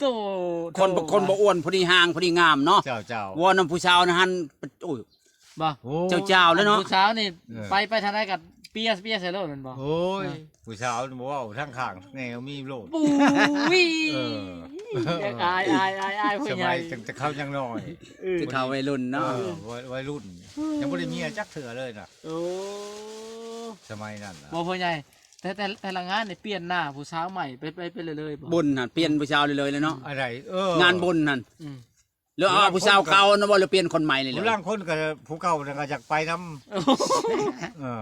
ໂຕ ຄົນ ໂຕ ຄົນບໍ່ອ້ວນ ພໍດີຮ່າງ ພໍດີງາມເນາະ. ເຈົ້າ ເຈົ້າ ວອນນຳຜູ້ສາວນະຫັ້ນ ໂອ້ຍ ບໍ່ ໂອ້ຍ ເຈົ້າໆ ແລ້ວເນາະ. ຜູ້ສາວນີ້ ເອີ ໄປ ໄປທາງໃດກໍເປຍ ເປຍໃສ່ໂລດແມ່ນບໍ່? ໂອ້ຍ ເອີ ຜູ້ສາວນີ້ບໍ່ເວົ້າ ທາງຂ້າງແນວມີໂລດ. ປຸ້ຍ ເອີ ຢາກອາຍ ອາຍ ອາຍ ອາຍ ຜູ້ໃຫຍ່ ສະໄໝຕັ້ງແຕ່ເຂົາຍັງນ້ອຍ ເອີ ແຕ່ເຂົາໄວລຸ້ນເນາະ. ເອີ ໄວ ໄວລຸ້ນ ຍັງບໍ່ໄດ້ເມຍຈັກເທື່ອເລີຍນະ. ໂອ້ ສະໄໝນັ້ນນະ ບໍ່ ພໍ່ໃຫຍ່ ແຕ່ ແຕ່ ແຕ່ລະງານນີ້ປ່ຽນໜ້າຜູ້ສາວໃໝ່ໄປ ໄປ ໄປເລື້ອຍໆບໍ່? ບຸນຫັ້ນປ່ຽນຜູ້ສາວເລື້ອຍໆເລີຍເນາະ. ອັນໃດ? ເອີ ງານບຸນຫັ້ນ ອືມ ຫຼືເອົາຜູ້ສາວເກົ່ານະບໍ່ ຫຼືປ່ຽນຄົນໃໝ່ເລີຍ? ຜູ້ລາງຄົນກໍຜູ້ເກົ່ານັ້ນກໍຢາກໄປນຳ. ເອີ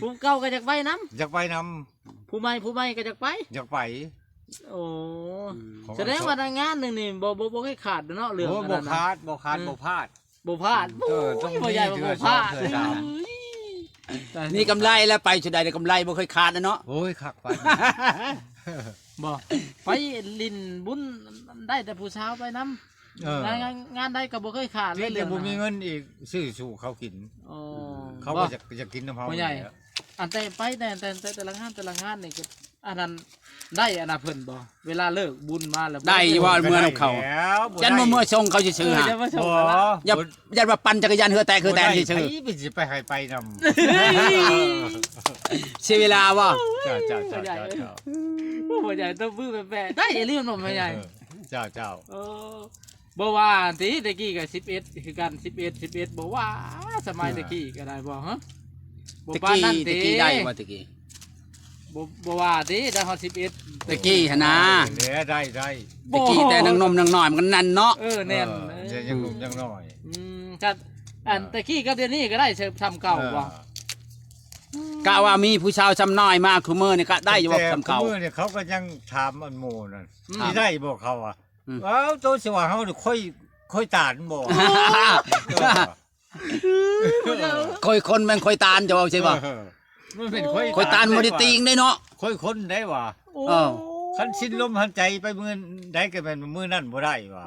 ຜູ້ເກົ່າກໍຢາກໄປນຳ? ຢາກໄປນຳ. ຜູ້ໃໝ່ ຜູ້ໃໝ່ກໍຢາກໄປ? ຢາກໄປ. ໂອ້ ອືມ ສະແດງວ່າງານໜຶ່ງນີ້ບໍ່ ບໍ່ ບໍ່ເຄີຍຂາດເນາະ ເລື່ອງ ໂອ້ ອັນນັ້ນນະ. ບໍ່ຂາດ ບໍ່ຂາດ ເອີ ບໍ່ພາດ. ບໍ່ພາດ. ເອີ ຕ້ອງມີເທື່ອສອງເທື່ອສາມ. ມີກຳໄລແລ້ວ ໄປສຸດໃດໄດ້ກຳໄລ ບໍ່ເຄີຍຂາດແລ້ວເນາະ. ໂອ້ຍ ຄັກປານນັ້ນ ບໍ່ ໄປຫຼິ້ນບຸນໄດ້ແຕ່ຜູ້ສາວໄປນຳ. ເອີ ງານ ງານ ງານໃດກໍບໍ່ເຄີຍຂາດເລີຍ. ແຕ່ບໍ່ມີເງິນອີກ ຊື້ສູ່ເຂົາກິນ. ອໍ ເຂົາກໍຢາກ ຢາກກິນນຳເຮົາ. ອັນແຕ່ໄປແຕ່ ແຕ່ ແຕ່ລະງານ ແຕ່ລະງານນີ້ກໍ ອັນນັ້ນໄດ້ອັນນະເພິ່ນບໍ່? ເວລາເລີກບຸນມາແລ້ວ ໄດ້ຢູ່ບໍ່? ເມືອນຳເຂົາ ຈັນບໍ່ເມືອສົ່ງເຂົາຊື່ໆ ເອີ ຫາ ຢ່າ ຢ່າວ່າປັ່ນຈັກກະຍານເຫື່ອແຕກເຫື່ອແຕນຊື່ໆ. ໃຜຊິໄປໃຫ້ໄປນຳ ເສຍເວລາບໍ່? ເຈົ້າ ເຈົ້າ ເຈົ້າ ເຈົ້າ ໂອ້ ພໍ່ໃຫຍ່ຕົບມືແປະໆ ໄດ້ອີ່ຫຼີເນາະ ພໍ່ໃຫຍ່. ເຈົ້າ ເຈົ້າ ເອີ ບໍ່ວ່າຕິ ແຕ່ກີ້ກໍສິບເອັດຄືກັນ ສິບເອັດ ສິບເອັດ ບໍ່ວ່າ ສະໄໝແຕ່ກີ້ກໍໄດ້ບໍ່ ຮະ? ບໍ່ປານນັ້ນຕິ ແຕ່ກີ້ໄດ້ບໍ່ແຕ່ກີ້? ບໍ່ ບໍ່ວ່າຕິ ໄດ້ຮອດສິບເອັດ ແຕ່ກີ້ຫັ້ນນາ. ແລ້ວໄດ້ ໄດ້ ແຕ່ກີ້ແຕ່ຍັງໜຸ່ມຍັງນ້ອຍມັນກໍນັ້ນເນາະ. ເອີ ແໜ້ນ ເອີ ຍັງໜຸ່ມຍັງນ້ອຍ. ອືມ ຄັນ ອັນແຕ່ກີ້ກັບດຽວນີ້ກໍໄດ້ສ່ຳເກົ່າບໍ່? ກະວ່າມີຜູ້ສາວສ່ຳນ້ອຍມາ ຄຸມື້ນີ້ກະໄດ້ຢູ່ບໍ່ສ່ຳເກົ່າ? ແຕ່ຄຸມື້ນີ້ເຂົາກໍຍັງຖາມອັນໝູ່ນັ້ນ ອືມ ຊິໄດ້ບໍ່ເຂົາວ່າ. ອືມ ເອົ້າ ໂຕຊິວ່າເຮົານີ້ຄ່ອຍ ຄ່ອຍຕານບໍ່? ເອີ ຄ່ອຍຄົນແມ່ນຄ່ອຍຕານ ເຈົ້າເວົ້າຊີ້ບໍ່? ເອີ ມັນເປັນຄ່ອຍ ຄ່ອຍຕານບໍ່ໄດ້ຕີງເດ້ເນາະ ຄ່ອຍຄົນໄດ້ວ່າ. ໂອ້ ເອີ ຄັນສິ້ນລົມຫາຍໃຈໄປມື້ໃດກໍແມ່ນມື້ນັ້ນບໍ່ໄດ້ວ່າ.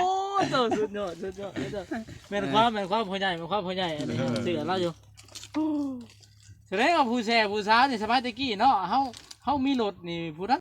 ໂອ້ ສຸດຍອດ ສຸດຍອດ ສຸດຍອດ. ແມ່ນຄວາມ ແມ່ນຄວາມ ພໍ່ໃຫຍ່ ແມ່ນຄວາມ ພໍ່ໃຫຍ່ ອັນນີ້ເຊື່ອລາວຢູ່. ສະແດງວ່າຜູ້ແຊຜູ້ສາວນີ້ ສະໄໝແຕ່ກີ້ເນາະ ເຮົາ ເຮົາມີລົດນີ້ຜູ້ນັ້ນ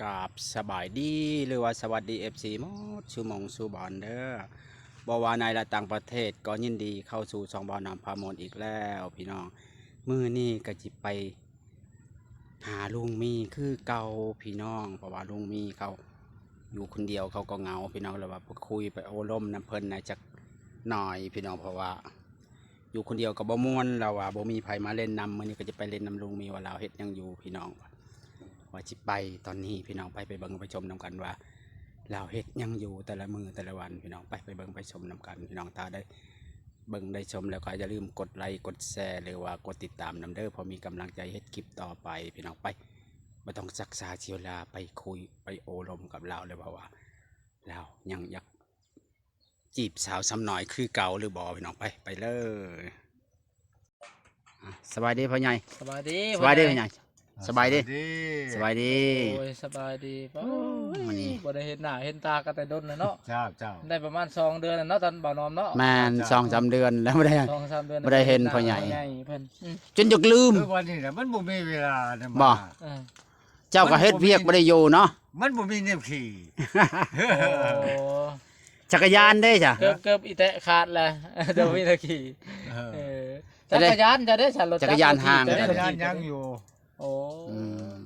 ກາບສະບາຍດີ ຫຼືວ່າສະຫວັດດີ ເອັຟຊີ ໝົດສູ່ໝ່ອງສູ່ບ່ອນເດີ ບໍ່ວ່າໃນ ແລະ ຕ່າງປະເທດ ກໍຍິນດີເຂົ້າສູ່ຊ່ອງບ່າວນຳພາມ່ວນອີກແລ້ວພີ່ນ້ອງ. ມື້ນີ້ກໍຊິໄປຫາລຸງມີຄືເກົ່າພີ່ນ້ອງ ເພາະວ່າລຸງມີເຂົາຢູ່ຄົນດຽວ ເຂົາກໍເຫງົາພີ່ນ້ອງ ແລ້ວວ່າໄປຄຸຍໄປໂອ້ລົມນຳເພິ່ນແດ່ຈັກໜ້ອຍພີ່ນ້ອງ ເພາະວ່າ ຢູ່ຄົນດຽວກໍບໍ່ມ່ວນ ລາວວ່າບໍ່ມີໃຜມາຫຼິ້ນນຳ. ມື້ນີ້ກໍຈະໄປຫຼິ້ນນຳລຸງມີວ່າລາວເຮັດຫຍັງຢູ່ພີ່ນ້ອງ ວ່າຊິໄປຕອນນີ້ພີ່ນ້ອງ ໄປ ໄປເບິ່ງໄປຊົມນຳກັນວ່າລາວເຮັດຫຍັງຢູ່ແຕ່ລະມື້ແຕ່ລະວັນພີ່ນ້ອງ. ໄປ ໄປເບິ່ງໄປຊົມນຳກັນພີ່ນ້ອງ. ຖ້າໄດ້ເບິ່ງໄດ້ຊົມແລ້ວກໍຢ່າລືມກົດໄລກົດແຊ ຫຼືວ່າກົດຕິດຕາມນຳເດີ ເພື່ອມີກຳລັງໃຈເຮັດຄລິບຕໍ່ໄປພີ່ນ້ອງ. ໄປ ບໍ່ຕ້ອງຊັກຊ້າເສຍເວລາ ໄປຄຸຍໄປໂອ້ລົມກັບລາວເລີຍ ເພາະວ່າລາວຍັງຢາກ ຈີບສາວສ່ຳນ້ອຍຄືເກົ່າຫຼືບໍ່ພີ່ນ້ອງ? ໄປ ໄປເລີຍ. ອ່ະ ສະບາຍດີພໍ່ໃຫຍ່. ສະບາຍດີ ສະບາຍດີພໍ່ໃຫຍ່. ສະບາຍດີ ສະບາຍດີ. ໂອ້ຍ ສະບາຍດີ. ໂອ້ຍ ມື້ນີ້ບໍ່ໄດ້ເຫັນໜ້າເຫັນຕາກັນແຕ່ດົນແລ້ວເນາະ. ເຈົ້າ ເຈົ້າ ໄດ້ປະມານສອງເດືອນແລ້ວເນາະ ທ່ານບ່າວນອມເນາະ. ແມ່ນ ເຈົ້າ ສອງສາມເດືອນແລ້ວ ບໍ່ໄດ້ ສອງສາມເດືອນ ບໍ່ໄດ້ເຫັນພໍ່ໃຫຍ່ ໃຫຍ່ເພິ່ນ ອືມ ຈົນຢາກລືມ. ຄືວ່ານີ້ນະ ມັນບໍ່ມີເວລານະ ບໍ່ ມາ ເອີ ເຈົ້າກໍເຮັດວຽກບໍ່ໄດ້ຢູ່ເນາະ. ມັນບໍ່ມີແນວຂີ່. ໂອ້ ຈັກກະຍານເດ້ຊະ? ເກີບ ເກີບອີແຕະຂາດແລ້ວ ບໍ່ມີແນວຂີ່. ເອີ ເອີ ຈັກກະຍານຈະໄດ້ຊະ? ລົດຈັກກະຍານຫ່າງ ຈັກກະຍານຍັງຢູ່. ໂອ້ ອືມ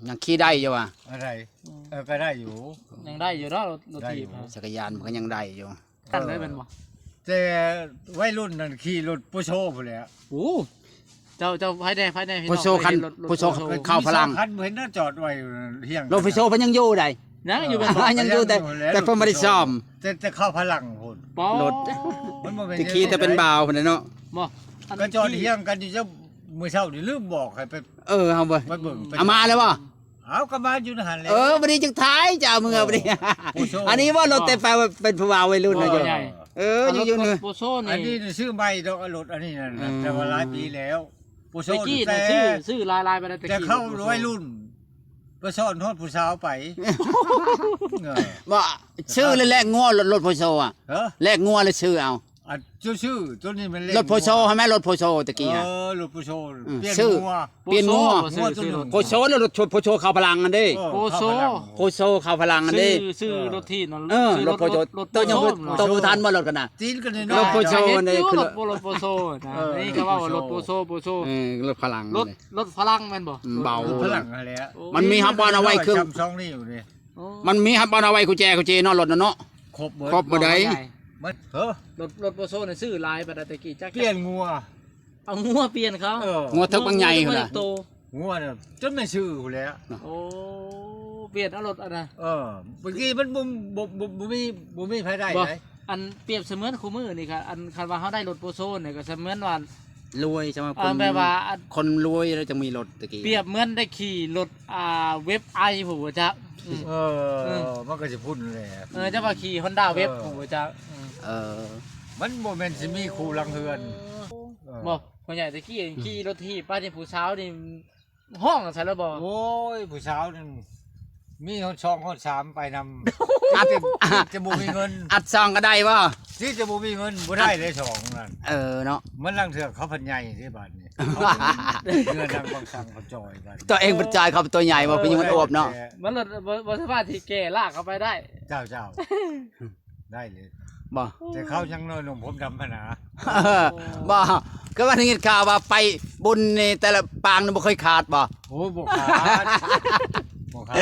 ຍັງຂີ່ໄດ້ຢູ່ຫວາ? ອັນໃດ? ອືມ ເອີ ກໍໄດ້ຢູ່ ຍັງໄດ້ຢູ່ເນາະ ລົດ ລົດຖີບ. ຈັກກະຍານມັນກໍຍັງໄດ້ຢູ່. ຕັ້ງໄດ້ແມ່ນບໍ່? ແຕ່ໄວລຸ້ນນັ້ນຂີ່ລົດໂປໂຊພຸ້ນແຫຼະ. ໂອ້ ເຈົ້າ ເຈົ້າ ໃຜແດ່ ໃຜແດ່ ໂປໂຊຄັນ ໂປໂຊເຂົ້າຝຣັ່ງ ຄັນບໍ່ເຫັນນະ ຈອດໄວ້ຮຽງ. ລົດໂປໂຊເພິ່ນຍັງຢູ່ໃດ໋? ຍັງຢູ່ແມ່ນບໍ່? ຍັງຢູ່ ແຕ່ ແຕ່ເພິ່ນບໍ່ໄດ້ສ້ອມ ແຕ່ ແຕ່ເຂົ້າຝຣັ່ງພຸ້ນ. ໂອ້ ລົດ ມັນບໍ່ແມ່ນ ແຕ່ຂີ່ແຕ່ເປັນບ່າວພຸ້ນເນາະ. ບໍ່ ກໍຈອດຮຽງກັນຢູ່ ເຈົ້າ ມື້ເຊົ້ານີ້ລືມບອກໃຫ້ໄປ. ເອີ ເຮົາໄປ ໄປເບິ່ງ ເອົາມາແລ້ວບໍ່? ເອົາ ກໍມາຢູ່ຫັ້ນແຫຼະ. ເອີ ບັດນີ້ຈຶ່ງຖ່າຍ ຈະເອົາເມືອບັດນີ້. ໂອ້ ອັນນີ້ວ່າລົດແຕ່ໄປເປັນຜູ້ບ່າວໄວລຸ້ນນະ. ໂອ້ ເຈົ້າ ເອີ ເອົາລົດ ຢູ່ໆ ລົດໂປໂຊນີ້ ອັນນີ້ນີ້ຊື້ໃໝ່ດອກ ລົດອັນນີ້ນັ້ນ ອືມ ແຕ່ວ່າຫຼາຍປີແລ້ວ ໂປໂຊ ແຕ່ກີ້ ແຕ່ ນະ ຊື້ ຊື້ຫຼາຍໆ ໄປແລ້ວ ແຕ່ ແຕ່ເຂົາ ລົດໂປໂຊ ໄວລຸ້ນ ໄປສອນຮອດຜູ້ສາວໄປ ເອີ ບໍ່ ຊື້ແລ້ວແລກງົວ ລົດ ລົດໂປໂຊອະ ຮະ ແລກງົວແລ້ວຊື້ເອົາ ອັນ ຊື້ໆ ໂຕນີ້ມັນແລກ ລົດໂປໂຊຫັ້ນແມ່ນ ລົດໂປໂຊຕະກີ້ ເອີ ນະ ລົດໂປໂຊ ອືມ ປ່ຽນ ຊື້ ງົວ ປ່ຽນງົວ ໂປໂຊ ງົວໂຕໜຶ່ງ ໂປໂຊ ລົດໂປໂຊເຂົ້າພະລັງຫັ້ນເດ້ ເອີ ໂປໂຊ ເຂົ້າພະລັງ ໂປໂຊເຂົ້າພະລັງຫັ້ນເດ້ ຊື້ ຊື້ລົດຖີບນັ້ນ ເອີ ຊື້ລົດໂປໂຊ ລົດ ລົດໂປໂຊ ໂຕຍັງບໍ່ ໂຕບໍ່ທັນບໍ່ລົດກັນນະ ຕີນກໍນ້ອຍໆ ລົດໂປໂຊ ເຮັດຢູ່ ນີ້ຄື ລົດໂປ ລົດໂປໂຊນະ ເອີ ນີ້ກໍວ່າລົດໂປໂຊ ລົດໂປໂຊ ໂປໂຊ ເອີ ລົດພະລັງ ລົດ ລົດພະລັງແມ່ນບໍ່ ອືມ ເບົາ ລົດພະລັງຫັ້ນແຫຼະ ໂອ້ ມັນມີຮັບບ່ອນເອົາໄວ້ຄື ຊຳຊອງນີ້ຢູ່ນີ້ ໂອ້ ມັນມີຮັບບ່ອນເອົາໄວ້ກຸນແຈ ກຸນເຈເນາະ ລົດນະເນາະ ຄົບເບິດ ຄົບເບິດໃດ ມັນ ເອີ ລົດ ລົດໂປໂຊນີ້ຊື້ຫຼາຍປານໃດແຕ່ກີ້ ຈັກ ປ່ຽນງົວ ເອົາງົວປ່ຽນເຂົາ ເອີ ງົວເຖິກບັກໃຫຍ່ພຸ້ນນະ ງົວນະ ງົວນະ ຈົນແມ່ນຊື້ພຸ້ນແຫຼະ ໂອ້ ປ່ຽນເອົາລົດອັນນະ ເອີ ເມື່ອກີ້ມັນບໍ່ ບໍ່ ບໍ່ ບໍ່ມີ ບໍ່ມີໃຜໄດ້ ບໍ່ ໃດ ອັນປຽບສະເໝືອນຄູ່ມື້ນີ້ກະ ອັນຄັນວ່າເຮົາໄດ້ລົດໂປໂຊນີ້ກະສະເໝືອນວ່າ ລວຍ ສຳລັບ ເອີ ຄົນ ແບບວ່າ ອັນ ຄົນລວຍແລ້ວຈັ່ງມີລົດຕະກີ້ ປຽບເໝືອນໄດ້ຂີ່ລົດ ອ່າ ເວັບໄອພຸ້ນບໍ່ຈັກ ອືມ ເອີ ເອີ ມັນກໍຊິພຸ້ນແຫຼະ ເອີ ເຈົ້າວ່າຂີ່ຮອນດ້າເວັບ ເອີ ພຸ້ນບໍ່ຈັກ ເອີ ເອີ ມັນບໍ່ແມ່ນຊິມີຄູ່ຫຼັງເຮືອນ ເອີ ບໍ່ ພໍ່ໃຫຍ່ແຕ່ກີ້ ອືມ ຂີ່ລົດຖີບໄປນີ້ຜູ້ສາວນີ້ຮ້ອງໃສ່ແລ້ວບໍ່ ໂອ້ຍ ຜູ້ສາວນັ້ນມີຮອດສອງຮອດສາມໄປນຳ ອັດ ຈະ ຈະບໍ່ມີເງິນ ອັດສອງກໍໄດ້ບໍ່ ຊິຈະບໍ່ມີເງິນ ບໍ່ໄດ້ເລີຍສອງນັ້ນ ເອີ ເນາະ ມັນລາງເທື່ອເຂົາພັນໃຫຍ່ເດ້ບາດນີ້ ເຮືອນນາງບັງສັງເຂົາຈ່ອຍກັນ ຕົວເອງພັນຈ່ອຍ ເຂົາຕົວໃຫຍ່ບໍ່ ຜູ້ຍິງມັນອວບເນາະ ມັນບໍ່ ບໍ່ສາມາດທີ່ແກ່ລາກເຂົາໄປໄດ້ ເຈົ້າ ເຈົ້າ ໄດ້ເລີຍ ບໍ່ ແຕ່ເຂົາຍັງນ້ອຍໜຸ່ມຜົມດຳຫັ້ນນະ ບໍ່ ຄືວ່າໄດ້ຍິນຂ່າວວ່າໄປບຸນນີ້ແຕ່ລະປາງນີ້ບໍ່ເຄີຍຂາດບໍ່ ໂອ້ຍ ບໍ່ຂາດ ບໍ່ຂາດ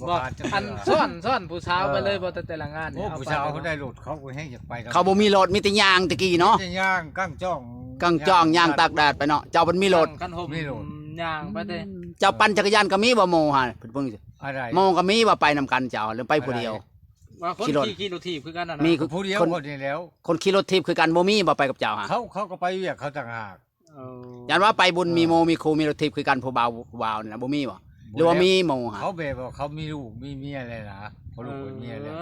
ບໍ່ຂາດຈັກເທື່ອ ອັນຊ້ອນ ຊ້ອນຜູ້ສາວໄປເລີຍບໍ່ ແຕ່ລະງານນີ້ ໂອ້ ເອົາໄປ ຜູ້ສາວເຂົາໄດ້ລົດ ເຂົາກໍແຮງຢາກໄປນຳ ເຂົາບໍ່ມີລົດ ມີແຕ່ຍ່າງແຕ່ກີ້ເນາະ ມີແຕ່ຍ່າງ ກາງຈ້ອງ ກາງຈ້ອງ ຍ່າງຕາກແດດໄປເນາະ ເຈົ້າມັນມີລົດ ກາງຄັນຫົ່ມ ມີລົດ ຍ່າງໄປເດ້ ເຈົ້າປັ່ນຈັກກະຍານກໍມີບໍ່ ໂມຫັ້ນ ເພິ່ນເພິ່ງ ອາໄດ ໂມກໍມີບໍ່ ໄປນຳກັນເຈົ້າ ຫຼືໄປຜູ້ດຽວ ວ່າຄົນຂີ່ລົດ ຂີ່ ຂີ່ລົດຖີບຄືກັນນະ ມີຜູ້ດຽວຄົນນີ້ແລ້ວ ຄົນຂີ່ລົດຖີບຄືກັນບໍ່ມີບໍ່ໄປກັບເຈົ້າຫາ ເຂົາ ເຂົາກໍໄປວຽກເຂົາຕ່າງຫາກ ເອີ ຢ້ານວ່າໄປບຸນ ເອີ ມີໂມມີຄູ່ມີລົດຖີບຄືກັນ ຜູ້ບ່າວ ຜູ້ບ່າວນີ້ນະ ບໍ່ມີບໍ່ ຫຼືວ່າມີໂມຫາ ເຂົາແບບວ່າເຂົາມີລູກມີເມຍແລ້ວນະ ເຂົາລູກເມຍແລ້ວ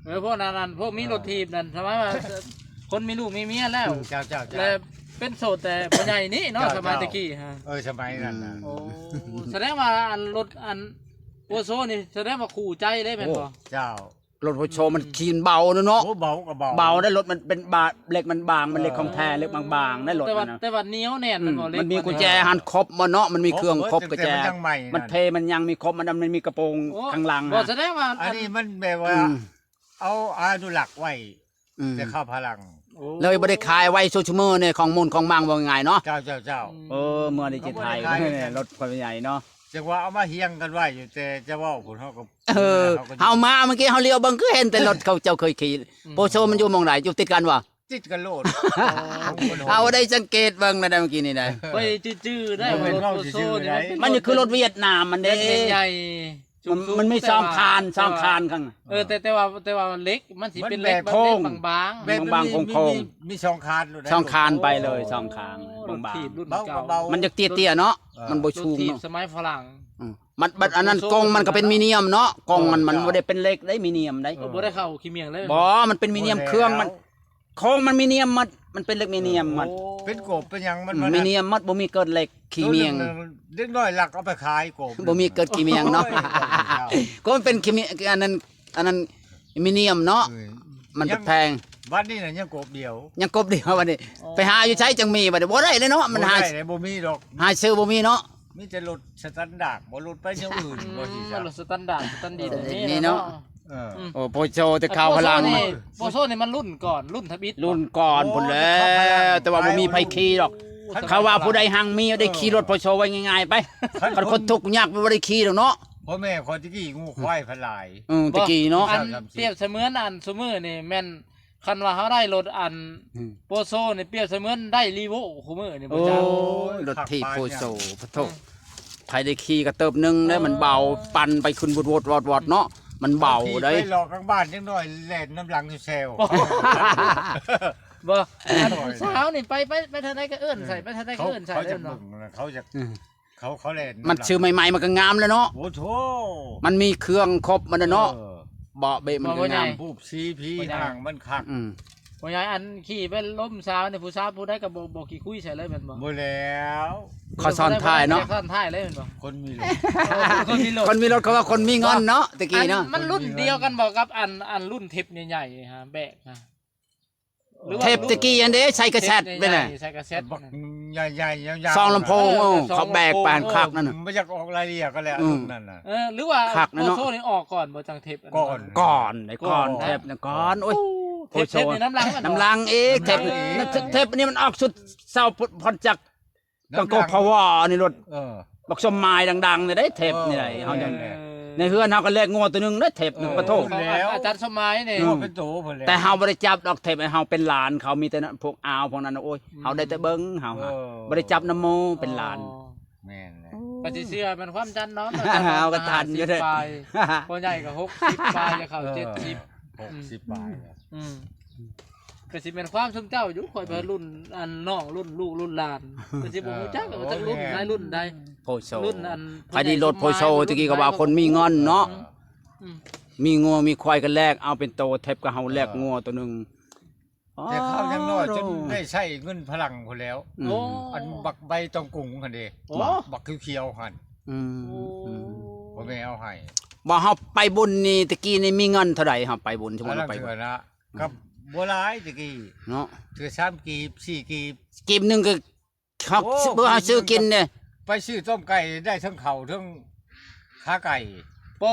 ເອີ ເອີ ພວກນັ້ນ ພວກມີລົດຖີບນັ້ນ ສະໄໝວ່າຄົນມີລູກມີເມຍແລ້ວ ເຈົ້າ ເຈົ້າ ເຈົ້າ ແລະເປັນໂສດແຕ່ຜູ້ໃຫຍ່ນີ້ເນາະ ເຈົ້າ ສະໄໝແຕ່ກີ້ຫາ ເອີ ສະໄໝນັ້ນນະ ອືມ ໂອ້ ສະແດງວ່າອັນລົດ ອັນ ໂອໂຊນີ້ສະແດງວ່າຄູ່ໃຈເດ້ແມ່ນບໍ່ ໂອ້ ເຈົ້າ ລົດໂອໂຊມັນ ອືມ ຂີ່ເບົາເນາະ ໂອ້ ເບົາກໍເບົາ ເບົາໄດ໋ ລົດມັນເປັນບາ ເຫຼັກມັນບາງ ມັນເຫຼັກຂອງແທ້ ເຫຼັກບາງໆໄດ໋ ເອີ ລົດ ແຕ່ວ່າ ນັ້ນນະ ແຕ່ວ່າໜຽວແໜ້ນ ອືມ ແມ່ນບໍ່ ມັນມີກຸນແຈຫັ້ນຄົບໝົດເນາະ ມັນມີເຄື່ອງຄົບ ແຕ່ມັນຍັງໃໝ່ ກຸນແຈ ມັນເພ ມັນຍັງມີຄົບ ມັນ ມັນມີກະໂປງ ໂອ້ ຂ້າງຫຼັງ ບໍ່ ສະແດງວ່າ ອັນນີ້ມັນແບບວ່າ ອືມ ເອົາອະນຸລັກໄວ້ ອືມ ແຕ່ເຂົ້າພະລັງ ໂອ້ ເລີຍບໍ່ໄດ້ຂາຍໄວ້ຊຸມື້ນີ້ ຂອງໝູນຂອງມັງ ເວົ້າງ່າຍໆເນາະ ເຈົ້າ ເຈົ້າ ເຈົ້າ ອືມ ເອີ ເມື່ອນີ້ຊິຖ່າຍ ເຂົາບໍ່ໄດ້ຂາຍ ລົດເຂົາໃຫຍ່ເນາະ ຈັ່ງວ່າເອົາມາຮຽງກັນໄວ້ຢູ່ ແຕ່ຈະເວົ້າພຸ້ນ ເຮົາກໍ ເອີ ເຮົາມາມື້ກີ້ ເຮົາຫຼຽວເບິ່ງ ຄືເຫັນແຕ່ລົດເຂົາເຈົ້າເຄີຍຂີ່ ອືມ ໂປໂຊມັນຢູ່ໝ່ອງໃດ ຢູ່ຕິດກັນບໍ່ ຕິດກັນໂລດ ເຮົາໄດ້ສັງເກດເບິ່ງແລ້ວໄດ໋ ມື້ກີ້ນີ້ໄດ໋ ຂ້ອຍຈື່ໆໄດ້ ບໍ່ແມ່ນເວົ້າຊື່ໆໄດ໋ ມັນຄືລົດຫວຽດນາມມັນເດ້ ໃຫຍ່ ມັນ ມັນມີສອງຄານ ແຕ່ວ່າ ສອງຄານຂ້າງ ເອີ ແຕ່ ແຕ່ວ່າ ແຕ່ວ່າເຫຼັກມັນຊິເປັນເຫຼັກ ມັນແບບໂຄ້ງ ບາງໆ ແບບບາງໆ ມີ ໂຄ້ງໆ ມີ ມີສອງຄານໂລດ ສອງຄານໄປເລີຍ ໂອ້ ສອງຄານ ໂອ້ ບາງໆ ລົດຖີບລຸ້ນເກົ່າ ເບົາກໍເບົາ ມັນຈັກເຕ້ຍໆເນາະ ເອີ ມັນບໍ່ສູງເນາະ ລົດຖີບສະໄໝຝຣັ່ງ ອືມ ມັນ ບັດອັນນັ້ນ ລົດໂອໂຊ ກົງມັນກໍເປັນມີນຽມເນາະ ກົງມັນ ເອີ ມັນບໍ່ໄດ້ເປັນເຫຼັກໄດ໋ ມີນຽມໄດ໋ ເອີ ບໍ່ໄດ້ເຂົ້າຂີ້ໝ້ຽງເລີຍ ບໍ່ ມັນເປັນມີນຽມ ບໍ່ແລ້ວ ເຄື່ອງມັນ ໂຄ້ງມັນມີນຽມໝົດ ມັນເປັນເຫຼັກມີນຽມໝົດ ໂອ້ ເປັນກົບເປັນຫຍັງມັນ ອືມ ມັນ ມີນຽມໝົດ ບໍ່ມີເກີດເຫຼັກຂີ້ໝ້ຽງ ໂຕໜຶ່ງເດັກນ້ອຍລັກເອົາໄປຂາຍກົບ ບໍ່ມີເກີດຂີ້ໝ້ຽງເນາະ ໂອ້ຍ ກໍມັນເປັນຂີ້ໝ້ຽງ ອັນນັ້ນ ອັນນັ້ນມີນຽມເນາະ ເອີ ມັນແພງ ບັດນີ້ນະຍັງກົບດຽວ ຍັງກົບດຽວບັດນີ້ ອໍ ໄປຫາຢູ່ໃສຈັ່ງມີບັດນີ້ ບໍ່ໄດ້ເລີຍເນາະ ມັນຫາ ບໍ່ໄດ້ເລີຍ ບໍ່ມີດອກ ຫາຊື້ບໍ່ມີເນາະ ມີແຕ່ລົດສະຕານດາດ ບໍ່ລົດໄປແນວອື່ນ ອືມ ບໍ່ຊິຊະ ລົດສະຕານດາດ ສະຕານດີດ ເອີ ນີ້ ນີ້ເນາະ ເນາະ ເອີ ອືມ ໂອ້ ໂປໂຊແຕ່ຄາວພະລັງ ໂປໂຊນີ້ ໂປໂຊນີ້ມັນລຸ້ນກ່ອນ ລຸ້ນທຳອິດ ລຸ້ນກ່ອນພຸ້ນແຫຼະ ໂອ້ ແຕ່ຄາວພະລັງ ແຕ່ວ່າບໍ່ມີໃຜຂີ່ດອກ ໂອ້ ຄັນວ່າຜູ້ໃດຮັ່ງມີໄດ້ຂີ່ລົດໂປໂຊໄວ້ງ່າຍໆໄປ ຄັນຄົນທຸກຍາກບໍ່ໄດ້ຂີ່ດອກເນາະ ພໍ່ແມ່ຂ້ອຍແຕ່ກີ້ງົວຄວາຍພັນຫຼາຍ ອືມ ແຕ່ກີ້ເນາະ ອັນປຽບສະເໝືອນອັນຊຸມື້ນີ້ແມ່ນ ຄັນວ່າເຮົາໄດ້ລົດອັນ ອືມ ໂປໂຊນີ້ ປຽບສະເໝືອນໄດ້ລີໂວຄູ່ມື້ນີ້ ໂອ້ ບໍ່ຈັກ ໂອ້ຍ ລົດຖີບໂປໂຊ ປະໂທ ອືມ ໃຜໄດ້ຂີ່ກໍເຕີບໜຶ່ງເດ້ ໂອ້ ມັນເບົາ ປັ່ນໄປຂຶ້ນວອດໆໆເນາະ ມັນເບົາໄດ໋ ຂີ່ໄປຫຼອກທາງບ້ານ ຈັກໜ້ອຍແລ່ນນຳຫຼັງແຊວໆ ບໍ່ ອັນຜູ້ສາວນີ້ໄປ ໄປ ໄປທາງໃດກໍເອີ້ນໃສ່ ໄປທາງໃດກໍເອີ້ນໃສ່ ເຂົາ ເຂົາ ເຂົາຢາກ ອືມ ເຂົາ ເຂົາແລ່ນ ມັນຊື້ໃໝ່ໆ ມັນກໍງາມແລ້ວເນາະ ໂອ້ໂທ້ ມັນມີເຄື່ອງຄົບມັນນະເນາະ ເອີ ເບາະເບະມັນກໍງາມ ຮູບສີຜີຮ່າງມັນຄັກ. ອືມ ພໍ່ໃຫຍ່ ອັນຂີ່ໄປລົມສາວນີ້ ຜູ້ສາວຜູ້ໃດກໍບໍ່ ບໍ່ຂີ້ຄຸຍໃສ່ເລີຍແມ່ນບໍ່? ບໍ່ແລ້ວ ເຂົາຊ້ອນທ້າຍເນາະ ຊ້ອນທ້າຍເລີຍແມ່ນບໍ່? ຄົນມີລົດ ຄົນມີລົດ ຄົນມີລົດ ເຂົາວ່າຄົນມີເງິນເນາະ ແຕ່ກີ້ເນາະ. ມັນລຸ້ນດຽວກັນບໍ່ກັບອັນ ອັນລຸ້ນເທັບໃຫຍ່ໆຫັ້ນ ແບກຫັ້ນ? ເທັບແຕ່ກີ້ຫັ້ນເດ້ ໃສ່ກາເຊັດໄປນະ ໃສ່ກາເຊັດ ບັກໃຫຍ່ໆຍາວໆ ຊອງລຳໂພງ ເອີ ເຂົາແບກປານຄັກນັ້ນນະ ບໍ່ຢາກອອກລາຍລະອຽດກໍແລ້ວ ລຸ້ນນັ້ນນະ. ເອີ ຫຼືວ່າ ໂພໂຊນີ້ອອກກ່ອນບໍ່ ຈັ່ງເທັບ ກ່ອນ ກ່ອນ ກ່ອນ ເທັບນະ ກ່ອນ. ໂອ້ຍ ໂພໂຊ ເທັບນີ້ນຳຫຼັງ ນຳຫຼັງອີກ ເທັບ ເທັບນີ້ມັນອອກຊຸດເຊົາພອນຈັກ ກັງໂກພາວານີ້ໂລດ ເອີ ບັກສົມໝາຍດັງໆນີ້ເດ້ ເທັບນີ້ໄດ໋ ເອີ ເຮົາຍັງ ເອີ ໃນເຮືອນເຮົາກໍແລກງົວໂຕໜຶ່ງເດ້ ເທັບນີ້ ເອີ ປະໂທ ອາຈານສົມໝາຍນີ້ ອືມ ເປັນໂຕພຸ້ນແຫຼະ ແຕ່ເຮົາບໍ່ໄດ້ຈັບດອກ ເທັບໃຫ້ເຮົາເປັນຫຼານເຂົາ ມີແຕ່ພວກອາວພວກນັ້ນ ໂອ້ຍ ອືມ ເຮົາໄດ້ແຕ່ເບິ່ງ ເຮົາ ເອີ ບໍ່ໄດ້ຈັບນຳໝູ່ເປັນຫຼານ. ອໍ ແມ່ນແຫຼະ ກໍຊິເຊື່ອແມ່ນຄວາມຈັນເນາະ ເຮົາກໍທັນຢູ່ເດ້ ຫ້າສິບປາຍ ພໍ່ໃຫຍ່ກໍຫົກສິບປາຍ ຈະເຂົ້າເຈັດສິບ ເອີ ຫົກສິບປາຍ ອືມ ອືມ ກໍຊິແມ່ນຄວາມຊຸມເຈົ້າຢູ່ ຂ້ອຍວ່າລຸ້ນອັນນ້ອງ ລຸ້ນລູກລຸ້ນຫຼານ ກໍຊິບໍ່ຮູ້ຈັກວ່າຈັກລຸ້ນໃດລຸ້ນໃດ ໂພໂຊ ລຸ້ນອັນ ໃຜດີລົດໂພໂຊ ຕະກີ້ກໍວ່າຄົນມີເງິນເນາະ ອືມ ອືມ ມີງົວມີຄວາຍກໍແລກເອົາເປັນໂຕ ເທັບກໍເຮົາແລກງົວໂຕໜຶ່ງ ແຕ່ຄາວຍັງນ້ອຍຈົນໄດ້ໃຊ້ເງິນຝຣັ່ງພຸ້ນແລ້ວ ອືມ ໂອ້ ອັນບັກໃບຕອງກຸງຫັ້ນເດ້ ໂອ້ ບັກຂຽວໆຫັ້ນ ອືມ ໂອ້ ອືມ ພໍ່ແມ່ເອົາໃຫ້ ບໍ່ ເຮົາໄປບຸນນີ້ ຕະກີ້ນີ້ມີເງິນເທົ່າໃດ ເຮົາໄປບຸນ ສົມມຸດວ່າໄປ ອັນນັ້ນເທື່ອນະ ອືມ ກໍບໍ່ຫຼາຍຕະກີ້ເນາະ ເທື່ອສາມກີບ ສີ່ກີບ ກີບໜຶ່ງກໍ ເຮົາ ໂອ້ ເພື່ອເຮົາຊື້ກິນເດ້ ໄປຊື້ຕົ້ມໄກ່ໄດ້ທັງເຂົ້າທັງຂາໄກ່ ໂປ້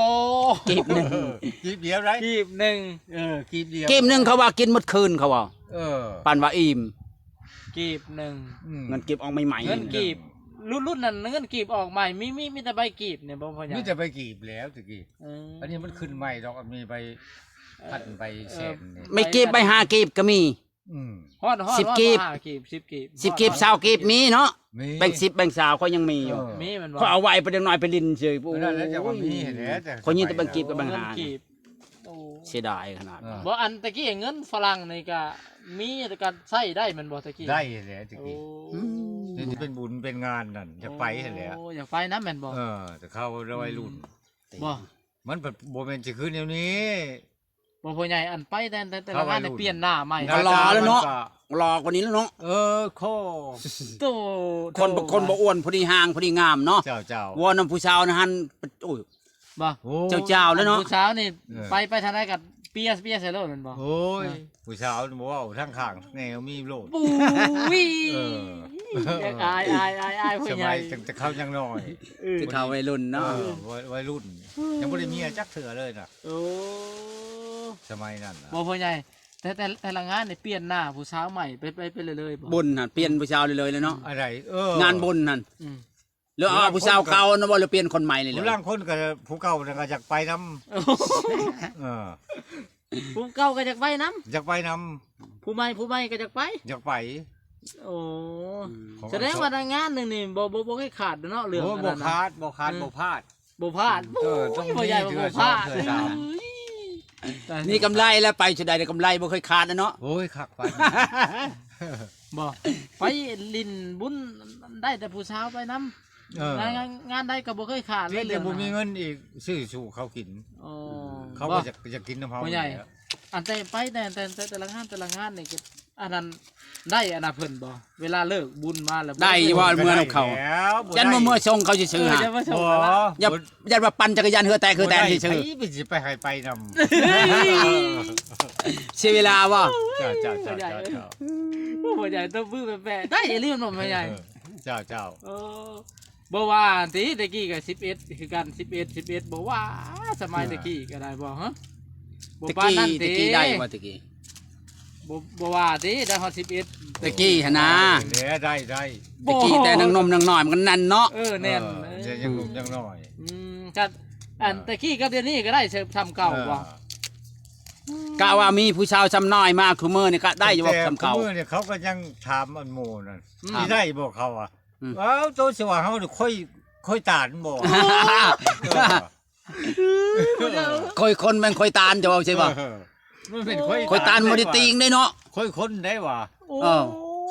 ກີບໜຶ່ງ ເອີ ກີບດຽວໄດ໋ ກີບໜຶ່ງ ເອີ ກີບດຽວ ກີບໜຶ່ງເຂົາວ່າກິນໝົດຄືນ ເຂົາເວົ້າ ເອີ ປານວ່າອີ່ມ ກີບໜຶ່ງ ອືມ ເງິນກີບອອກໃໝ່ໆ ເງິນກີບ ລຸ້ນ ລຸ້ນນັ້ນເງິນກີບອອກໃໝ່ ມີ ມີ ມີແຕ່ໃບກີບນີ້ບໍ່ ພໍ່ໃຫຍ່? ມີແຕ່ໃບກີບແລ້ວຕະກີ້ ເອີ ອັນນີ້ມັນຂຶ້ນໃໝ່ດອກ ອັນມີໃບພັນ ໃບແສນນີ້ ເອີ ໃບກີບ ໃບຫ້າກີບກໍມີ ອືມ ຮອດ ຮອດ ສິບ ຮອດ ກີບ ຫ້າກີບ ສິບກີບ ສິບກີບ ຊາວກີບມີເນາະ ມີ ແບ່ງສິບແບ່ງຊາວຂ້ອຍຍັງມີຢູ່ ເອີ ມີແມ່ນບໍ່? ຂ້ອຍເອົາໄວ້ໄປເດັກນ້ອຍໄປຫຼິ້ນເສີຍ ໂອ້ຍ ນັ້ນແຫຼະ ເຈົ້າກໍມີຫັ້ນແຫຼະ ຂ້ອຍຍິງແຕ່ແບ່ງກີບກັບແບ່ງຫ້າ ເງິນກີບ ໂອ້ ເສຍດາຍຂະໜາດ ເອີ ບໍ່ ອັນຕະກີ້ເງິນຝຣັ່ງນີ້ກະມີ ກະໃຊ້ໄດ້ແມ່ນບໍ່ຕະກີ້? ໄດ້ຫັ້ນແຫຼະຕະກີ້ ໂອ້ ອືມ ນີ້ເປັນບຸນເປັນງານນັ້ນ ຢາກໄປຫັ້ນແຫຼະ ໂອ້ ຢາກໄປນຳແມ່ນບໍ່? ເອີ ແຕ່ເຂົາໄດ້ໄວລຸ້ນ ອືມ ບໍ່ ມັນບໍ່ແມ່ນຊິຄືແນວນີ້ ບໍ່ ພໍ່ໃຫຍ່ ອັນໄປແຕ່ ແຕ່ລະງານນີ້ປ່ຽນໜ້າໃໝ່ ກໍຫຼໍ່ແລ້ວເນາະ ກໍຫຼໍ່ກວ່ານີ້ແລ້ວເນາະ ເອີ ໂຄ ໂຕ ຄົນ ໂຕ ຄົນບໍ່ອ້ວນ ພໍດີຮ່າງ ພໍດີງາມເນາະ ເຈົ້າ ເຈົ້າ ເວົ້ານຳຜູ້ສາວນະຫັ້ນ ໂອ້ຍ ບໍ່ ໂອ້ຍ ເຈົ້າໆ ແລ້ວເນາະ ຜູ້ສາວນີ້ ເອີ ໄປ ໄປທາງໃດກໍເປຍ ເປຍໃສ່ໂລດແມ່ນບໍ່? ໂອ້ຍ ເອີ ຜູ້ສາວນີ້ບໍ່ເວົ້າ ທາງຂ້າງແນວມີໂລດ ໂອ້ຍ ເອີ ຢາກອາຍ ອາຍ ອາຍ ອາຍ ຜູ້ໃຫຍ່ ສະໄໝຕັ້ງແຕ່ເຂົາຍັງນ້ອຍ ເອີ ແຕ່ເຂົາໄວລຸ້ນເນາະ ເອີ ໄວ ໄວລຸ້ນ ຍັງບໍ່ໄດ້ເມຍຈັກເທື່ອເລີຍນະ ໂອ້ ສະໄໝນັ້ນນະ ບໍ່ ພໍ່ໃຫຍ່ ແຕ່ ແຕ່ ແຕ່ລະງານນີ້ປ່ຽນໜ້າຜູ້ສາວໃໝ່ໄປ ໄປ ໄປເລື້ອຍໆບໍ່? ບຸນຫັ້ນປ່ຽນຜູ້ສາວເລື້ອຍໆເລີຍເນາະ ອັນໃດ? ເອີ ງານບຸນຫັ້ນ ອືມ ຫຼືເອົາຜູ້ສາວເກົ່ານະບໍ່ ຫຼືປ່ຽນຄົນໃໝ່ນີ້ເລີຍ? ຜູ້ລາງຄົນກໍຜູ້ເກົ່ານັ້ນກໍຢາກໄປນຳ ເອີ ຜູ້ເກົ່າກໍຢາກໄປນຳ ຢາກໄປນຳ ຜູ້ໃໝ່ ຜູ້ໃໝ່ກໍຢາກໄປ ຢາກໄປ ໂອ້ ອືມ ສະແດງວ່າໃນງານໜຶ່ງນີ້ບໍ່ ບໍ່ ບໍ່ເຄີຍຂາດເນາະ ເລື່ອງ ໂອ້ ອັນນັ້ນນະ ບໍ່ຂາດ ບໍ່ຂາດ ເອີ ບໍ່ພາດ ບໍ່ພາດ ເອີ ຕ້ອງມີ ໂອ້ຍ ພໍ່ໃຫຍ່ ເທື່ອ ບໍ່ພາດ ສອງ ເທື່ອ ສາມ ມີກຳໄລແລ້ວ ໄປເທື່ອໃດໄດ້ກຳໄລ ບໍ່ເຄີຍຂາດນະເນາະ ໂອ້ຍ ຄັກປານນັ້ນ ບໍ່ ໄປຫຼິ້ນບຸນໄດ້ແຕ່ຜູ້ສາວໄປນຳ ເອີ ງານ ງານ ງານໃດກໍບໍ່ເຄີຍຂາດເລີຍ ແຕ່ບໍ່ມີເງິນອີກຊື້ສູ່ເຂົາກິນ ອໍ ເຂົາກໍຢາກ ຢາກກິນນຳເຮົາ ພໍ່ໃຫຍ່ ນີ້ແຫຼະ ອັນແຕ່ໄປແຕ່ ແຕ່ ແຕ່ ແຕ່ລະງານ ແຕ່ລະງານນີ້ກໍ ອັນນັ້ນໄດ້ອັນນະເພິ່ນບໍ່? ເວລາເລີກບຸນມາແລ້ວ ໄດ້ຢູ່ບໍ່? ເມືອນຳເຂົາ ຢ້ານບໍ່ເມືອສົ່ງເຂົາຊື່ໆ ເອີ ຫາ ຢ້ານບໍ່ສົ່ງ ບໍ່ ລະ ຢ້ານ ຢ້ານວ່າປັ່ນຈັກກະຍານເຮືອແຕກເຮືອແຕນຊື່ໆ ບໍ່ໄດ້ ໃຜຊິໄປໃຫ້ໄປນຳ ເສຍເວລາບໍ່? ເຈົ້າ ເຈົ້າ ເຈົ້າ ເຈົ້າ ໂອ້ ພໍ່ໃຫຍ່ຕົບມືແປະໆ ໄດ້ອີ່ຫຼີແມ່ນບໍ່ພໍ່ໃຫຍ່? ເອີ ເຈົ້າ ເຈົ້າ ເອີ ບໍ່ວ່າຕິ ແຕ່ກີ້ກໍສິບເອັດຄືກັນ ສິບເອັດ ສິບເອັດ ບໍ່ວ່າ ສະໄໝແຕ່ກີ້ກໍໄດ້ບໍ່ ຮະ? ບໍ່ປານນັ້ນຕິ ແຕ່ກີ້ໄດ້ບໍ່ແຕ່ກີ້? ບໍ່ ບໍ່ວ່າຕິ ໄດ້ຮອດສິບເອັດ ແຕ່ກີ້ຫັ້ນນາ ໄດ້ ໄດ້ ໄດ້ ແຕ່ກີ້ແຕ່ຍັງໜຸ່ມຍັງນ້ອຍມັນກໍແໜ້ນເນາະ ເອີ ແໜ້ນ ເອີ ເອີ ຍັງໜຸ່ມຍັງນ້ອຍ ອືມ ກໍ ອັນ ເອີ ແຕ່ກີ້ກັບດຽວນີ້ກໍໄດ້ສ່ຳເກົ່າບໍ່? ເອີ ກະວ່າມີຜູ້ສາວສ່ຳນ້ອຍມາ ຄຸມື້ນີ້ກະໄດ້ຢູ່ບໍ່ສ່ຳເກົ່າ? ແຕ່ຄຸມື້ນີ້ເຂົາກໍຍັງຖາມອັນໝູ່ນັ້ນ ອືມ ຊິໄດ້ບໍ່ເຂົາວ່າ ອືມ ເອົ້າ ໂຕຊິວ່າເຮົານີ້ຄ່ອຍ ຄ່ອຍຕານບໍ່? ເອີ ຄ່ອຍຄົນແມ່ນຄ່ອຍຕານ ຈະເວົ້າໃຊ່ບໍ່? ເອີ ມັນເປັນຄ່ອຍ ຄ່ອຍຕານບໍ່ໄດ້ຕີງເດ້ເນາະ ຄ່ອຍຄົນໄດ້ວ່າ ໂອ້ ເອີ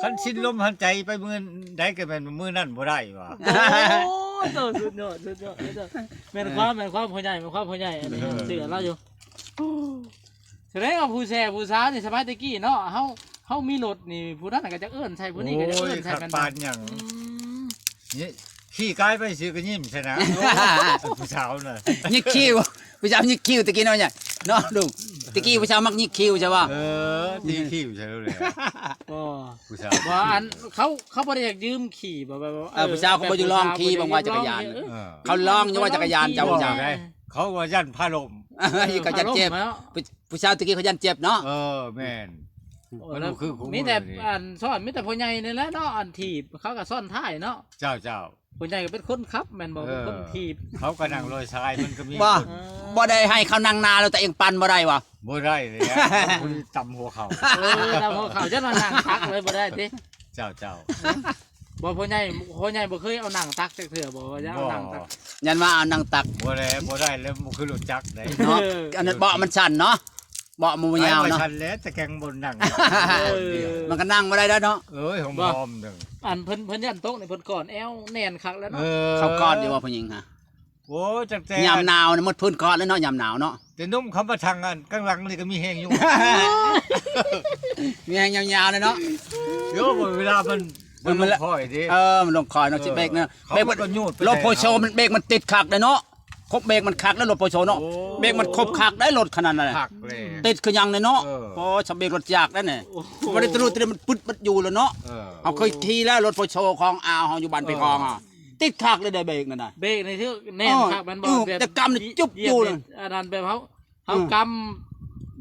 ຄັນສິ້ນລົມຫັນໃຈໄປມື້ໃດກໍແມ່ນມື້ນັ້ນບໍ່ໄດ້ວ່າ ໂອ້ ໂຕ ສຸດຍອດ ສຸດຍອດ ສຸດຍອດ ແມ່ນຄວາມ ແມ່ນຄວາມພໍ່ໃຫຍ່ ແມ່ນຄວາມພໍ່ໃຫຍ່ ອັນນີ້ ເອີ ເຊື່ອລາວຢູ່ ສະແດງວ່າຜູ້ແຊຜູ້ສາວນີ້ ສະໄໝແຕ່ກີ້ເນາະ ເຮົາ ເຮົາມີລົດນີ້ ຜູ້ນັ້ນກໍຈະເອີ້ນໃສ່ ຜູ້ນີ້ກໍຈະເອີ້ນໃສ່ ໂອ້ຍ ແມ່ນບໍ່? ຄັກປານຫຍັງ ອືມ ນີ້ຂີ່ກາຍໄປຊື່ກໍຍິ້ມໃສ່ນະ ຜູ້ສາວນະ ຍິກຄິ້ວ ຜູ້ສາວຍິກຄິ້ວແຕ່ກີ້ເນາະ ເນາະລຸງ ແຕ່ກີ້ຜູ້ສາວມັກຍິກຄິ້ວໃຊ່ບໍ່? ເອີ ຕີຄິ້ວໃສ່ແລ້ວແຫຼະ ບໍ່ ຜູ້ສາວ ບໍ່ ອັນເຂົາ ເຂົາບໍ່ໄດ້ຢາກຢືມຂີ່ບໍ່ ແບບວ່າ ເອີ ເອີ ຜູ້ສາວເຂົາບໍ່ຢາກລອງຂີ່ ແບບຜູ້ສາວບໍ່ຢາກລອງ ເຂົາລອງຢູ່ວ່າຈັກກະຍານເຈົ້າ ເຂົາວ່າຢ້ານພາລົ້ມ ເອີ ເຂົາຢ້ານເຈັບ ຜູ້ ຜູ້ສາວແຕ່ກີ້ເຂົາຢ້ານເຈັບເນາະ ເອີ ແມ່ນ ໂອ້ ມັນບໍ່ຄື ມີແຕ່ ອັນຊ້ອນ ມີແຕ່ພໍ່ໃຫຍ່ນີ້ແຫຼະເນາະ ອັນຖີບ ເຂົາກໍຊ້ອນທ້າຍເນາະ ເຈົ້າ ເຈົ້າ ພໍ່ໃຫຍ່ກໍເປັນຄົນຂັບແມ່ນບໍ່? ເອີ ເປັນຄົນຖີບ ເຂົາກໍນັ່ງລອຍຊາຍ ມັນກໍມີ ບໍ່ ເອີ ບໍ່ໄດ້ໃຫ້ເຂົານັ່ງໜ້າ ແລ້ວຕົວເອງປັ່ນບໍ່ໄດ້ຫວາ? ບໍ່ໄດ້ແລ້ວ ມັນຕ່ຳຫົວເຂົ່າ ເອີ ຕ່ຳຫົວເຂົ່າ ຈັ່ງວ່ານັ່ງຕັກເລີຍບໍ່ໄດ້ຕິ? ເຈົ້າ ເຈົ້າ ບໍ່ ພໍ່ໃຫຍ່ ພໍ່ໃຫຍ່ບໍ່ເຄີຍເອົານັ່ງຕັກຈັກເທື່ອບໍ່? ວ່າຈະເອົານັ່ງຕັກ ຢ້ານວ່າເອົານັ່ງຕັກ ບໍ່ແລ້ວ ບໍ່ໄດ້ແລ້ວ ບໍ່ຄືລົດຈັກເດ້ເນາະ ເອີ ອັນນັ້ນເບາະມັນສັ້ນເນາະ ເບາະມັນບໍ່ຍາວເນາະ ໄປ ໄປຊັ້ນແຫຼະ ແຕ່ແກງບໍ່ນັ່ງ ເອີ ມັນກໍນັ່ງບໍ່ໄດ້ແລ້ວເນາະ ເອີຍ ຫອມໆ ໜຶ່ງ ອັນເພິ່ນ ເພິ່ນຢ້ານຕົກນີ້ ເພິ່ນກອນແອວແໜ້ນຄັກແລ້ວເນາະ ເອີ ເຂົາກອນຢູ່ບໍ່ຜູ້ຍິງຫະ? ໂອ້ຍ ຕັ້ງແຕ່ຍາມໜາວນີ້ໝົດພື້ນກອນແລ້ວເນາະ ຍາມໜາວເນາະ ແຕ່ໜຸ່ມເຂົາມາທາງອັນກາງຫຼັງນີ້ກໍມີແຮງຢູ່ ມີແຮງຍາວໆເລີຍເນາະ ໂຍ ເວລາມັນ ເອີ ມັນລົງຄອຍເດ້ ເອີ ມັນລົງຄອຍເນາະ ເອີ ຊິເບຣກເນາະ ເຂົາ ເບຣກມັນກໍຍູດໄປ ລົດໂພໂຊ ແລ້ວ ມັນເບຣກມັນຕິດຄັກເດ້ເນາະ ຄົບເບຣກມັນຄັກໄດ້ລົດໂພໂຊເນາະ ໂອ້ ເບຣກມັນຄົບຄັກໄດ້ລົດຂະໜາດນັ້ນ ຄັກແລ້ວ ຕິດຄືຫຍັງເດ້ເນາະ ເອີ ໂອ້ ສະເບຣກລົດຈັກໄດ້ນີ້ ໂອ້ ບໍ່ໄດ້ຕະລຸດຕະດິ ມັນປຶດມັນຢູ່ແລ້ວເນາະ ເອີ ເຮົາເຄີຍຂີ່ແລ້ວລົດໂພໂຊຂອງອາວເຮົາຢູ່ບ້ານເປກອງ ເອີ ຕິດຄັກເລີຍເດ້ເບຣກນັ້ນນະ ເບຣກນີ້ຄືແໜ້ນ ເອີ ຄັກແມ່ນບໍ່? ແບບ ແຕ່ກຳນີ້ຈຸບຢູ່ເລີຍ ອັນນັ້ນແບບເຮົາ ເຮົາ ອືມ ກຳ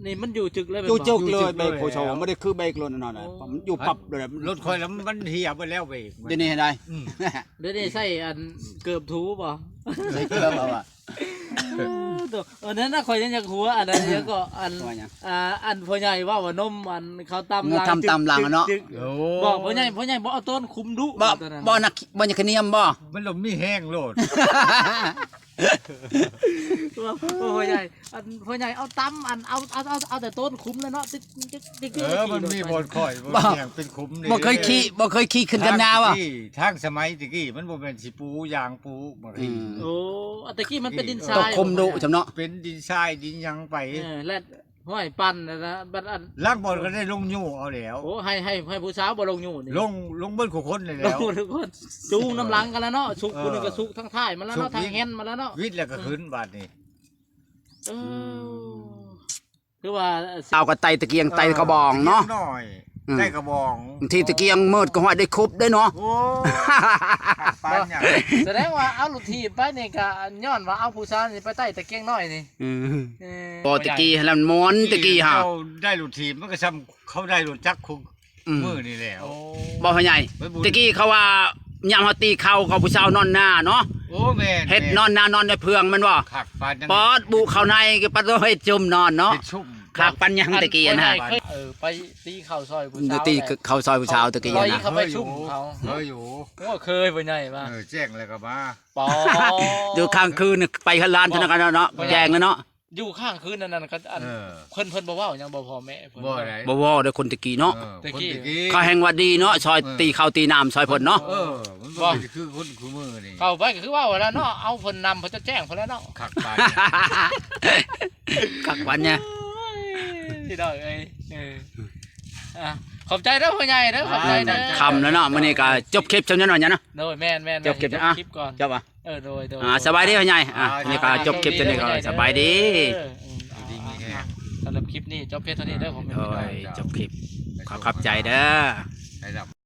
ນີ້ມັນຢູ່ຈຶກເລີຍແມ່ນບໍ່? ຢູ່ຈຶກເລີຍ ເບຣກໂພໂຊ ບໍ່ໄດ້ຄືເບຣກລົດອັນນັ້ນນະ ໂອ້ ມັນຢູ່ປັບເລີຍ ລົດຂ້ອຍລະມັນເຫຍເບິດແລ້ວເບຣກ ດຽວນີ້ໃຫ້ໄດ້ ອືມ ດຽວນີ້ໃສ່ອັນເກີບຖູບໍ່? ໃສ່ເກີບເອົາວ່າ ເອີ ໂຕ ເອີ ນັ້ນນະ ຂ້ອຍຍັງຢາກຫົວ ອັນນັ້ນ ຍັງກໍອັນ ວ່າຫຍັງ? ອ່າ ອັນພໍ່ໃຫຍ່ເວົ້າວ່ານົມ ອັນເຂົາຕຳຫຼັງ ຕຳຫຼັງເນາະ ໂອ້ ບໍ່ ພໍ່ໃຫຍ່ ພໍ່ໃຫຍ່ບໍ່ເອົາໂຕນຄຸມດຸ ບໍ່ ບໍ່ນັກ ບໍ່ຢາກຂະໜຽມບໍ່? ມັນລະມີແຮງໂລດ ວ່າ ໂອ້ ພໍ່ໃຫຍ່ ອັນພໍ່ໃຫຍ່ເອົາຕຳ ອັນເອົາ ເອົາ ເອົາ ເອົາແຕ່ໂຕນຄຸມແລ້ວເນາະ ຕິກ ຕິກ ຕິກ ເອີ ມັນມີບ່ອນຂ້ອຍ ບໍ່ ມັນມີຫຍັງເປັນຂຸມນີ້ ບໍ່ເຄີຍຂີ່ ບໍ່ເຄີຍຂີ່ຂຶ້ນກັນນາບໍ່? ທາງສະໄໝແຕ່ກີ້ ມັນບໍ່ແມ່ນຊິປູຢາງປູ ອືມ ໂອ້ ແຕ່ກີ້ມັນເປັນດິນຊາຍ ຕົກຂຸມດຸຊັ້ນເນາະ ເປັນດິນຊາຍດິນຫຍັງໄປ ເອີ ແລະ ຫ້ວຍ ປັ່ນນະ ບັດອັນ ລາງບ່ອນກໍໄດ້ລົງຍູ້ເອົາແລ້ວ ໂອ້ ໃຫ້ ໃຫ້ ໃຫ້ຜູ້ສາວບໍ່ລົງຍູ້ນີ້ ລົງ ລົງເບິດຄູ່ຄົນນີ້ແລ້ວ ລົງທຸກຄົນ ຈູງນຳຫຼັງກັນແລ້ວເນາະ ສຸກ ເອີ ຜູ້ໜຶ່ງກໍສຸກທາງທ້າຍມາແລ້ວເນາະ ທາງແຮນມາແລ້ວເນາະ ວິດແລ້ວກໍຂຶ້ນບາດນີ້ ເອີ ອືມ ຄືວ່າ ສາວກໍໄຕ່ຕະກຽງ ເອີ ໄຕ່ກະບອງເນາະ ເດັກນ້ອຍ ອືມ ໄຕ່ກະບອງ ບາງທີຕະກຽງເມີດກໍຫ້ອຍໄດ້ຄົບໄດ້ເນາະ ໂອ້ ປານຫຍັງ ສະແດງວ່າເອົາລົດຖີບໄປນີ້ກະຍ້ອນວ່າເອົາຜູ້ສາວນີ້ໄປໄຕ່ຕະກຽງນ້ອຍນີ້ ອືມ ເອີ ບໍ່ ຕະກີ້ຫັ້ນລະມັນມ່ວນ ຕະກີ້ຫາ ເຈົ້າໄດ້ລົດຖີບມັນກໍຊ່ຳເຂົາໄດ້ລົດຈັກຄຸ ອືມ ມື້ນີ້ແຫຼ້ວ ໂອ້ ບໍ່ພໍ່ໃຫຍ່ ຕະກີ້ເຂົາວ່າຍາມເຮົາຕີເຂົ່າ ເຂົາຜູ້ສາວນອນໜ້າເນາະ ໂອ້ ແມ່ນ ເຮັດ ແມ່ນ ນອນໜ້ານອນໃນເຟືອງແມ່ນບໍ່? ຄັກປານຫຍັງ ປອດບຸເຂົ້າໃນກໍປາດເຮັດຊຸ່ມນອນເນາະ ເຮັດຊຸ່ມ ຄັກປານຫຍັງຕະກີ້ຫັ້ນນະ ເອີ ໄປຕີເຂົ້າຊອຍຜູ້ສາວ ໄປຕີເຂົ້າຊອຍຜູ້ສາວຕະກີ້ຫັ້ນນະ ເຄີຍຢູ່ ເຄີຍຢູ່ ໂອ້ ເຄີຍ ພໍ່ໃຫຍ່ວ່າ ເອີ ແຈ້ງແລ້ວກໍມາ ປອດ ຢູ່ຄ້າງຄືນໄປເຮືອນຫຼານເທົ່ານັ້ນເນາະ ແຈ້ງແລ້ວເນາະ ຢູ່ຄ້າງຄືນນັ້ນ ອັນ ເອີ ເພິ່ນ ເພິ່ນບໍ່ເວົ້າຫຍັງບໍ່ ພໍ່ແມ່ເພິ່ນ ບໍ່ໄດ້ ບໍ່ເວົ້າເດ້ ຄົນແຕ່ກີ້ເນາະ ເອີ ແຕ່ກີ້ ເຂົາແຮ່ງວ່າດີເນາະ ຊ່ອຍ ເອີ ຕີເຂົ້າຕີນ້ຳຊ່ອຍເພິ່ນເນາະ ເອີ ມັນບໍ່ຄືຄົນຄູ່ມື້ນີ້ ເຂົ້າໄປກໍຄືເວົ້າແລ້ວເນາະ ເອົາເພິ່ນນຳ ເພິ່ນຈະແຈ້ງເພິ່ນແລ້ວເນາະ ຄັກປານ ຄັກປານຫຍັງ ໂອ້ຍ ພີ່ນ້ອງເອີຍ ເອີ ອ່ະ ຂອບໃຈເດີພໍ່ໃຫຍ່ເດີ ຂອບໃຈເດີ ຄ່ຳແລ້ວເນາະ ມື້ນີ້ກໍຈົບຄລິບຊ່ຳນີ້ເນາະ ເນາະ ໂດຍ ແມ່ນໆ ຈົບຄລິບ ອ່ະ ຈົບຄລິບກ່ອນ ຈົບ ອ່ະ ເອີ ໂດຍໆ ອ່າ ສະບາຍດີພໍ່ໃຫຍ່ ອ່າ ອ່າ ນີ້ກໍຈົບຄລິບ ໂດຍ ຕົວນີ້ກໍ ໂດຍ ສະບາຍດີ ເອີ ອືມ ຢູ່ດີມີແຮງ ອ່າ ສຳລັບຄລິບນີ້ຈົບພຽງເທົ່ານີ້ເດີ ອ່າ ພໍ່ແມ່ ໂດຍ ພີ່ນ້ອງ ຈົບຄລິບ ຂໍຂອບໃຈເດີ ໃຫ້ລ່ຳ